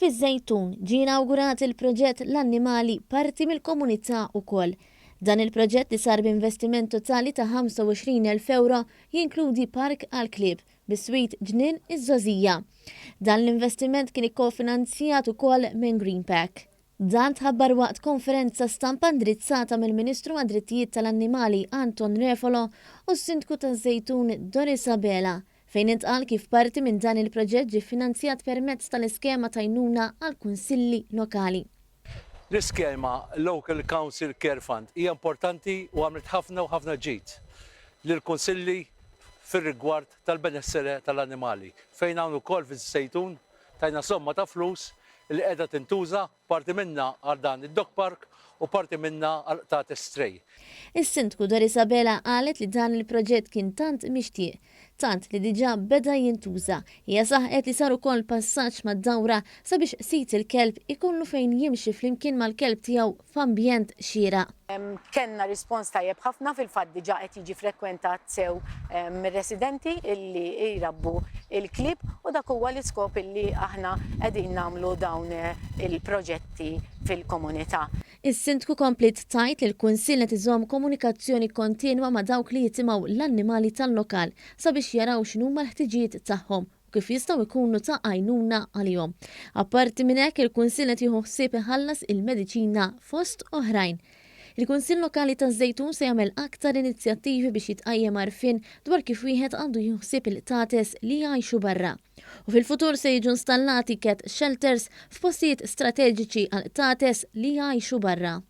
Fiż-Żejtun ġie inawgurat il-proġett L-Annimali Parti mill-Komunità Ukoll. Dan il-proġett li sar b'investiment totali ta' 25,000 ewro jinkludi park għall-klieb biswit Ġnien iż-Żgħożija. Dan l-investiment kien ikkofinanzjat ukoll minn Greenpac. Dan tħabbar waqt konferenza stampa indirizzata mill-Ministru għad-Drittijiet tal-Annimali Anton Refalo u s-Sindku taż-Żejtun Doris Abela fejn intqal kif parti minn dan il-proġett ġie ffinanzjat permezz tal-iskema t'għajnuna għall-kunsilli lokali. L-iskema Local Council Care Fund hija importanti u għamlet ħafna u ħafna ġid lill-kunsilli fir-rigward tal-benessere tal-annimali, fejn hawn ukoll fiż-Żejtun tajna somma ta' flus li qiegħda tintuża Parti minnha għal dan id-dog park u parti minnha għall-qtates stray. Is-Sindku Doris Abela qalet li dan il-proġett kien tant mixtieq, tant li diġà beda jintuża. Hija saħqet li sar ukoll passaġġ mad-dawra sabiex sid il-kelb ikollu fejn jimxi flimkien mal-kelb tiegħu f'ambjent xieraq. Kellna rispons tajjeb ħafna, fil-fatt diġà qed jiġi frekwentat sew mir-residenti illi jrabbu l-klieb u dak huwa l-iskop illi aħna qegħdin nagħmlu dawn il-proġetti fil-komunità. Is-Sindku kompliet tgħid li l-Kunsill qed iżomm komunikazzjoni kontinwa ma' dawk li jitimgħu l-annimali tal-lokal sabiex jaraw x'inhuma l-ħtiġijiet tagħhom u kif jistgħu jkunu ta' għajnuna għalihom. Apparti minn hekk, il-Kunsill qed jieħu ħsieb iħallas il-mediċina fost oħrajn. Il-Kunsill Lokali taż-Żejtun se jagħmel aktar inizjattivi biex jitqajjem għarfien dwar kif wieħed għandu jieħu ħsieb il-qtates li jgħixu barra. U fil-futur se jiġu installati cat shelters f'postijiet strateġiċi għall-qtates li jgħixu barra.